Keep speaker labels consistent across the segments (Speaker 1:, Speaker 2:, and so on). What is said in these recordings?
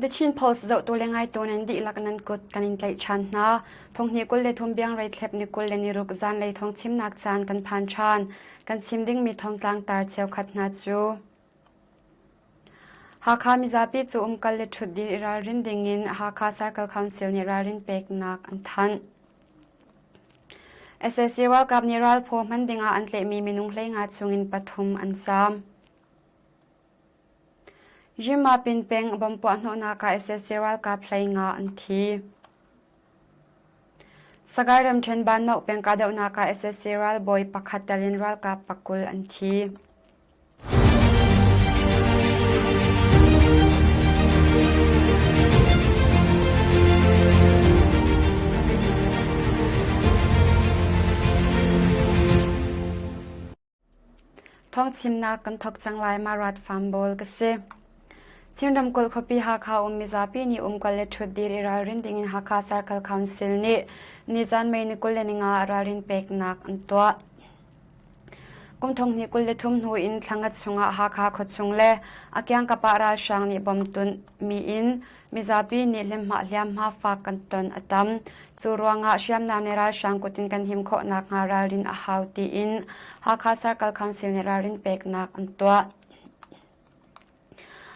Speaker 1: The Chin Post zohtu le ngaitu nan dihlak nan kut kan in tlaih ṭhan hna. Thonghnih 23 biangrei thlep ni 26 zanlei thawng chimnak caan kan phan ṭhan. Kan chim dingmi thawngtlang tar cheukhat hna cu Hakha mizapi cu umkal le ṭhutdir i ralrin dingin Hakha Circle Council nih ralrin peknak an thanh. Sac ralkap nih ralphaw hman dingah an tlaihmi minung 15 chungin pathum an zaam. Yimapin peng bomb puahhnawhnak ah sac ralkap 15 an thi. Sagaing ramṭhen Banmauk peng kahdohnak ah sac ralbawi pakhat tel in ralkap pakul an thi. Thawngchimnak kan thawk cang lai Marat Farm Bawl ka si. Chin ramkulh khuapi Hakha um mizapi nih umkal le ṭhutdir i ralrin dingin Hakha Circle Council nih nizan May ni 25 ralrin peknak an tuah. Kum 2023 hnu in thlangat chungah Hakha khuachung le a kiangkap ah ralhrang nih bom tunh mi in mizapi nih hliamhma hliamhma fak kan ton a tam. Cu ruangah hriamnam le ralhrang kut in kan him khawh nakhnga ralrin a hau tiin Hakha Circle Council nih ralrin peknak an tuah.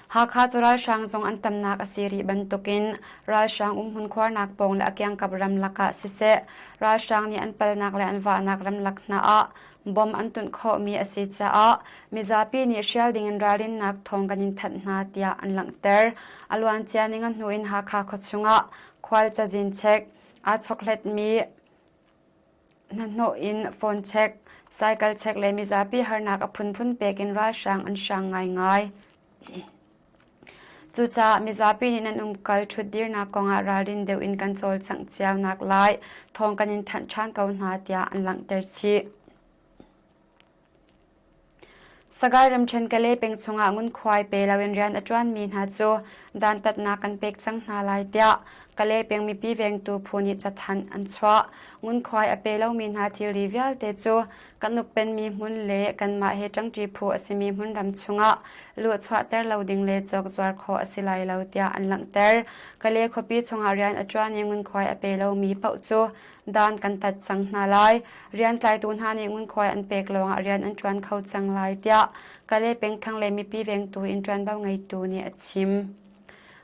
Speaker 1: Hakha cu ralhrang zong an tamnak a si rih bantukin ralhrang umhmun khuarnak pawng le a kiangkap ramlak ah siseh ralhrang nih an palnak le an vahnak ramlak hna ah bom an tunh khawhmi a si caah mizapi nih hrial dingin ralrinnak thawng kan in thanh hna tiah an langhter. A luancia ning a hnu in Hakha khuachung ah khual cazin check aa chawkhletmi Hnahnawh in phone check, cycle check le mizapi harnak a phunphun pek in ralhrang an hrang ngaingai. Cucaah mizapi nih nan umkal ṭhutdirnak kongah ralrin deuh in kan cawlcangh cio nak lai thawng kan in thanh ṭhan ko hna tiah an langhter chih. Sagaing ramṭhen Kalay peng chungah ngunkhuai pe loin rian a ṭuanmi hna cu dantatnak kan pek cang hna lai tiah Kalay peng mipi vengtu phu nih cathanh an chuah. Ngunkhuai a pe lomi hna thilri vialte cu kan ukpenmi hmun le kanmah he ṭangṭi phu a simi hmunram chungah luhchuahter lo ding le cawkzuar khawh a si lai lo tiah an langhter. Kalay khuapi chungah rian a ṭuan i ngunkhuai a pe lomi paoh cu dan kan tat cang hna lai. Rian tlaitu hna nih ngunkhuai an pek lawngah rian an ṭuan kho cang lai tiah Kalay pengthlang le mipi vengtu in ṭuanvo ngeitu nih a chim.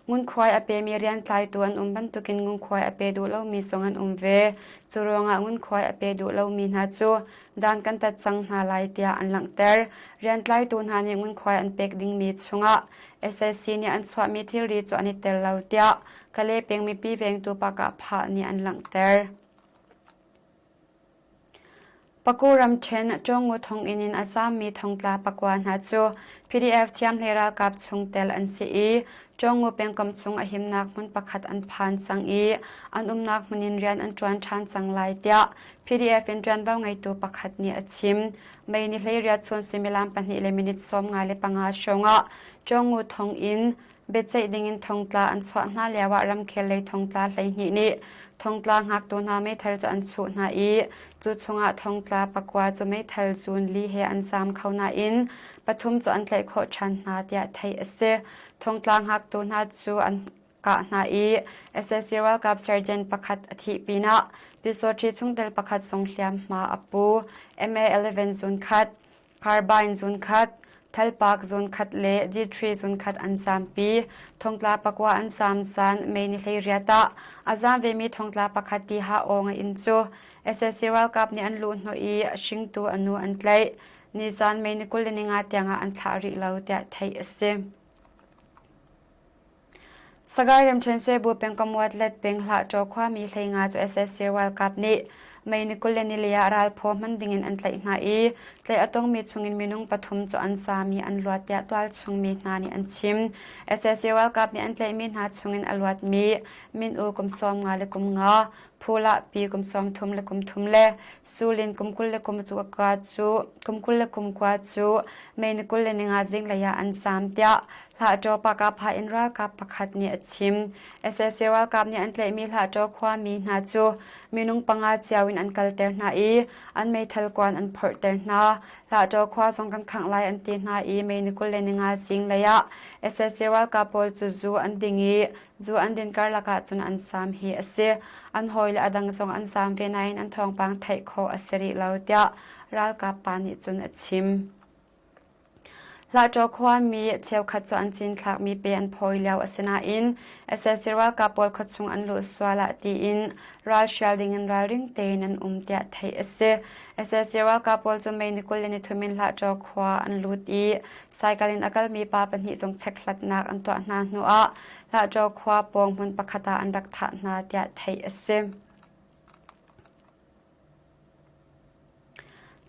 Speaker 1: Ngunkhuai a pemi rian tlaitu an um bantukin ngunkhuai a pe duh lomi zong an um ve. Cu ruangah ngunkhuai a pe duh lomi hna cu dan kan tat cang hna lai tiah an langhter. Rian tlaitu hna nih ngunkhuai an pek dingmi chungah SAC nih an chuahmi thilri cu an i tel lo tiah Kalay peng mipi vengtu Pakah nih an langhter. Paku ramṭhen Ṭawngu thonginn in a zaammi thongtla pakua hna cu PDF thiamhlei ralkap chungtel an si i Ṭawngu pengkomh chung a himnak hmun pakhat an phan cang i an umnak hmun in rian an ṭuan ṭhan cang lai tiah PDF in ṭuanvo ngeitu pakhat nih a chim. May ni 18 chun suimilam pahnih le minute 55 hrawngah Ṭawngu thonginn Biaceih dingin thongtla an chuah hna lioah ramkhel lei thongtla 12 nih thongtla hngaktu hna meithal cu an chuh hna i cu chungah thongtla pakua cu meithal zun li he an zaam kho nain pathum cu an tlaih khawh ṭhan hna tiah theih a si. Thongtla hngaktu hna cu an kah hna i sac ralkap sergeant pakhat a thih pinah Pyusawṭhi chungtel pakhat zong hliamhma a pu. MA11 zun khat Carbine zunkhat, Thalpak zunkhat le G3 zunkhat an zaampi. Thongtla pakua an zaam zan May ni 18 ah a zaam vemi thongtla pakhat tiha aw in cu sac ralkap nih an luhhnawh i hringtu a nu an tlaih. Nizan May ni 25 tiangah an thlah rih lo tiah theih a si. Sagaing ramṭhen Suaibu pengkomh Watlet peng Hlahṭaw khuami 15 cu sac ralkap nih May ni 24 ah ralphaw hman dingin an tlaih hna i tlaih a tongmi chungin minung pathum cu an zaam i an luat tiah tualchung mi hna nih an chim. Sac ralkap nih an tlaihmi hna chungin a luatmi Min U kum 50 le kum nga, Phu Lahpi kum 30 le kum thum le Sulin kum 20 le kum cu kum 20 le kum kua cu May ni 25 zinglei ah an zaam tiah. Hlahṭaw Pakapha in ralkap pakhat nih a chim. Sac ralkap nih an tlaihmi Hlahṭaw khuami hna cu minung panga cio in an kalter hna i an meithal kuan an phorhter hna. Hlahṭaw khua zong kan khangh lai an ti hna i May ni 25 zinglei ah sac ralkap pawl cu zu an ding i zu an din karlak ah cun an saam hi a si. An hawile a dang zong an saam ve nain an thawngpang theih khawh a si rih lo tiah ralkap pa nih cun a chim. Hlahṭaw khuami cheukhat cu an cinthlakmi pe an phawi lio a si nain sac ralkap pawl khuachung an luh sual ah tiin ral hrial dingin ralring tein an um tiah theih a si. Sac ralkap pawl cu May ni 23 in Hlahṭaw khua an lut i cycle in a kalmi pa pahnih zong chekhlatnak an tuah hna hnuah Hlahṭaw khua pawng hmun pakhat ah an rak thah hna tiah theih a si.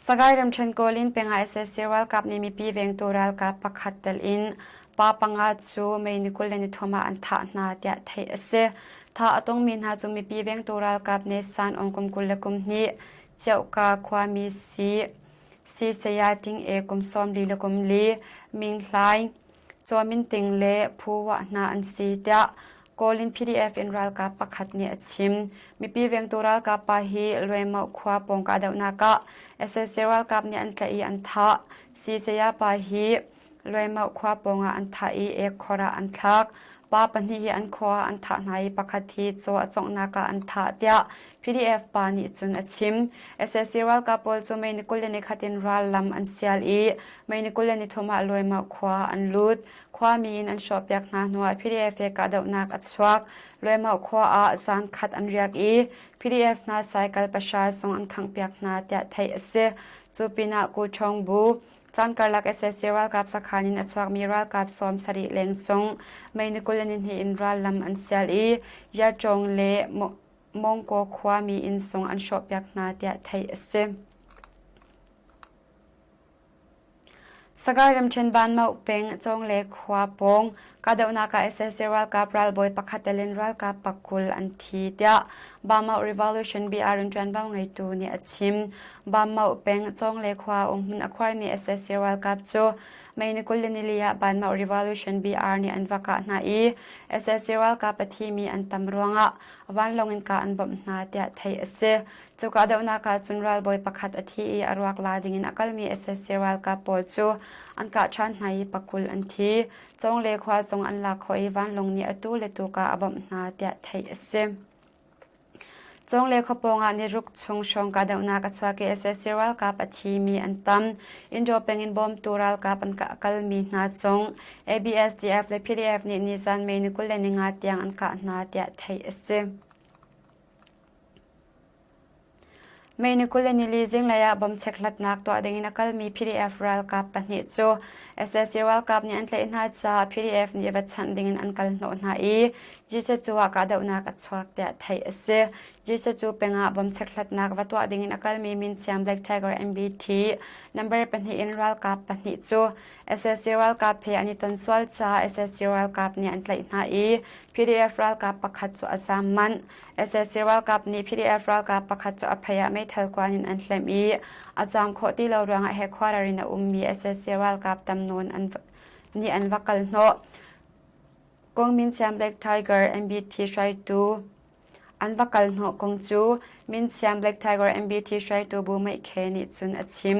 Speaker 1: Sagaing ramṭhen Kawlin peng ah sac ralkap nih mipi vengtu ralkap pakhat tel in pa panga cu May ni 23 ah an thah hna tiah theih a si. Thah a tongmi hna cu mipi vengtu ralkap nih San Aung kum 22, Ciauhka khuami si Si Saya Ting E kum 44, Ming Hlaing, Caw Ting le Phu Wah hna an si tiah Kawlin PDF in ralkap pakhat nih a chim. Mipi vengtu ralkap pa hi Luaimauh khua pawng kahdohnak ah sac ralkap nih an tlaih i an thah. Si saya pa hi Luaimauh khua pawng ah an thah i ek khor ah an thlak. Pa pahnih hi an khua ah an thah hna i pakhat hi caw a cawnghnak ah an thah tiah PDF pa nih cun a chim. Sac ralkap pawl cu May ni 21 in ral lam an sial i May ni 23 ah Luaimauh khua an lut. Khuami in an hrawhpiak hna hnuah PDF he kahdohnak a chuak. Luaimauh khua ah zan khat an riak i PDF hna cycle pahra zong an khanghpiak hna tiah theih a si. Cu pinah Kuṭhawng bu, caan karlak sac ralkap sakhan in a chuakmi ralkap 70 leng sung May ni 22 in ral lam an sial i Yatawng le Mongkaw khuami inn sung an hrawhpiak hna tiah theih a si. Sagaing ramṭhen Banmauh peng Cawngle khua pawng kahdohnak ah sac ralkap ralbawi pakhat tel in ralkap pakul an thi tiah Bamauh Revolution BR in ṭuanvo ngeitu nih a chim. Bamauh peng Cawngle khua umhmun a khuarmi sac ralkap cu May ni 24 ah Banmauh Revolution BR nih an va kah hna i sac ralkap a thimi an tam ruangah vanlawng in kah an bawmh hna tiah theih a si. Cu kahdohnak ah cun ralbawi pakhat a thi i a ruak la dingin a kalmi sac ralkap pawl cu an kah ṭhan hna i pakul an thi. Cawngle khua zong an lak khawh i vanlawng nih atu le tu kah a bawmh hna tiah theih a si. Cawngle khua pawngah niruk chung hrawng kahdohnak a chuak i sac ralkap a thimi an tam. Indo peng in bawmtu ralkap an kalmi hna zong ABSDF le PDF nih nizan May ni 25 tiang an kah hna tiah theih a si. May ni 24 zinglei ah bomb chekhlatnak tuah dingin a kalmi PDF ralkap pahnih cu sac ralkap nih an tlaih hna caah PDF nih va chanh dingin an kal hnawh hna i Jesuh cu ah kahdohnak a chuak tiah theih a si. Jesuh cu peng ah bomb chekhlatnak va tuah dingin a kalmi Minsiam Black Tiger MBT number pahnih in ralkap pahnih cu sac ralkap he an i ton sual caah sac ralkap nih an tlaih hna i PDF ralkap pakhat cu a zaam manh. Sac ralkap nih PDF ralkap pakhat cu a phei ah meithal kuan in an hlemh i a zaam khawh ti lo ruangah headquarter in a ummi sac ralkap tam nawn an nih an va kal hnawh. Kong Minsiam Black Tiger MBT hruaitu an va kal hnawh kong cu Minsiam Black Tiger MBT hruaitu Bu Meih Khe nih cun a chim.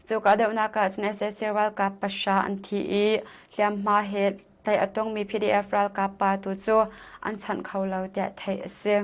Speaker 1: Cu kahdohnak ah cun sac ralkap pahra an thi i hliamhma he tlaih a tongmi PDF ralkap pa tu cu an chanh kho lo tiah theih a si.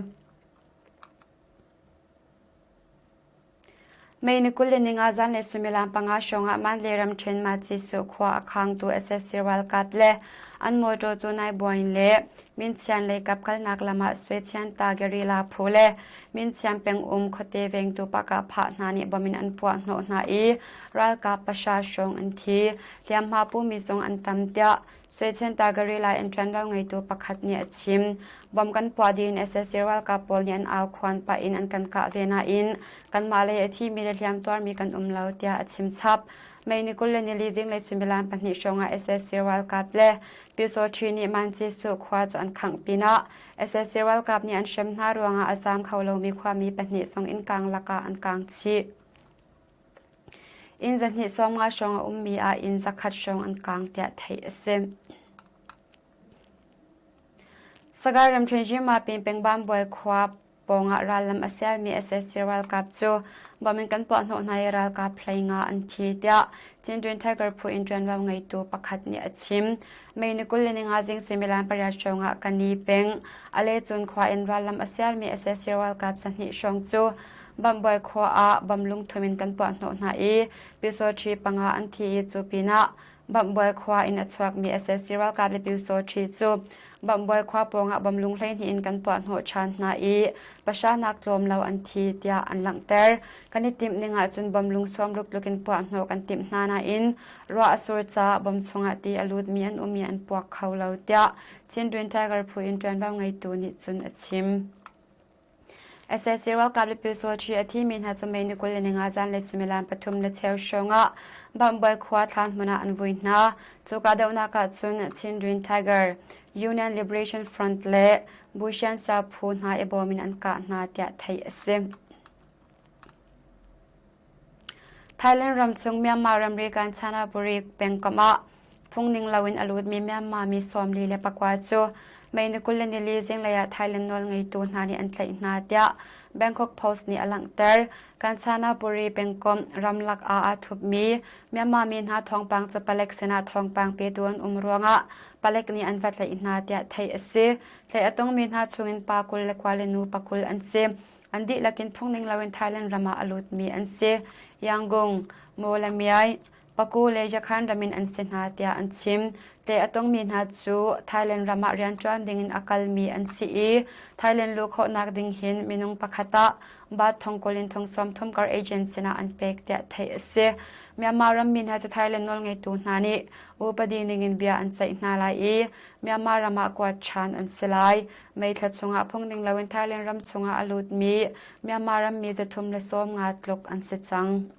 Speaker 1: May ni 25 zanlei suimilam panga hrawngah Mandalay ramṭhen Macisu khua a khangtu sac ralkap le an mawṭaw cu Naibuain le Minchian leikap kalnak lam ah Suechianta guerrilla phu le Minchian pengum khuate vengtu pakahphah hna nih bom in an puah hnawh hna i ralkap pahra hrawng an thi. Hliamhma pumi zong an tam tiah Suechianta guerrilla in ṭuanvo ngeitu pakhat nih a chim. Bom kan puah dih in sac ralkap pawl nih an au khuan pah in an kan kah ve nain kanmah lei a thimi le hliam tuarmi kan um lo tiah a chim chap. May ni 24 zinglei suimilam pahnih hrawngah sac ralkap le Pyusawṭhi nih Manci-su khua cu an khangh pinah sac ralkap nih an hrem hna ruangah a zaam kho lomi khuami pahnih zong innkang lakah an kaang chih. Inn zahnih sawmnga hrawng a ummi ah inn zakhat hrawng an kaang tiah theih a si. Sagaing ramṭhen Yinmapin peng Bambuai khua pawngah rallam a sialmi sac ralkap cu bom in kan puahhnawh hna i ralkap 15 an thi tiah Chindwin Tiger phu in ṭuanvo ngeitu pakhat nih a chim. May ni 25 zing suimilam pariat hrawngah Kani peng Alecun khua in rallam a sialmi sac ralkap 2 hrawng cu Bambuai khua ah bom lungthum in kan puahhnawh hna i Pyusawṭhi panga an thi i cu pinah Bambuai khua in a chuakmi sac ralkap le Pyusawṭhi cu Bambuai khua pawngah bomlung 12 in kan puahhnawh ṭhan hna i pahranak tlawm lo an thi tiah an langhter. Kan i timh ning ahcun bomlung sawmruk tluk in puahhnawh kan timh hna nain ruah a sur caah bom chungah ti a lutmi an um i an puak kho lo tiah Chindwin Tiger phu in ṭuanvo ngeitu nih cun a chim. Sac ralkap le Pyusawṭhi a thimi hna cu May ni 25 zanlei suimilam pathum le cheu hrawng ah Bambuai khua thlan hmun ah an vui hna. Cu kahdohnak ah cun Chindwin Tiger, Union Liberation Front le Bushiansa phu hna i bawm in an kah hna tiah theih a si. Thailand ramchung Myanmar ramri Kanchanaburi pengkomh ah phungning loin a lutmi Myanmar mi 44 cu May ni 24 zinglei ah Thailand nawlngeitu hna nih an tlaih hna tiah Bangkok Post nih a langhter. Kanchanaburi pengkomh ramlak ah aa thupmi Myanmar mi hna thawngpang cu palek sinah thawngpang petu an um ruangah palek nih an va tlaih hna tiah theih a si. Tlaih a tongmi hna chungin pa 29 le nu 20 an si. An dihlak in phungning loin Thailand ram ah a lutmi an si. Yangon, Mawlamyine, Paku le Yakhan ram in an si hna tiah an chim. Tlaih a tongmi hna cu Thailand ram ah rianṭuan dingin a kalmi an si i Thailand luh khawhnak ding hin minung pakhat ah baht thong 20 in thong 30 kar agent sinah an pek tiah theih a si. Myanmar rammi hna cu Thailand nawlngeitu hna nih upadi ningin bia an ceih hna lai i Myanmar ram ah kuat ṭhan an si lai. May thla chungah phungning loin Thailand ram chungah a lutmi Myanmar rammi 350 tluk an si cang.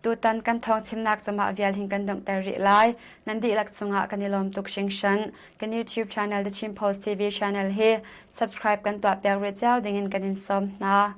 Speaker 1: Tutan kan thawng chimnak cumah vial hin kan donghter rih lai. Nan dihlak cungah kan i lawm tuk hringhran. Kan YouTube channel The Chin Post TV channel hi subscribe kan tuah piak rih cio dingin kan in sawm hna.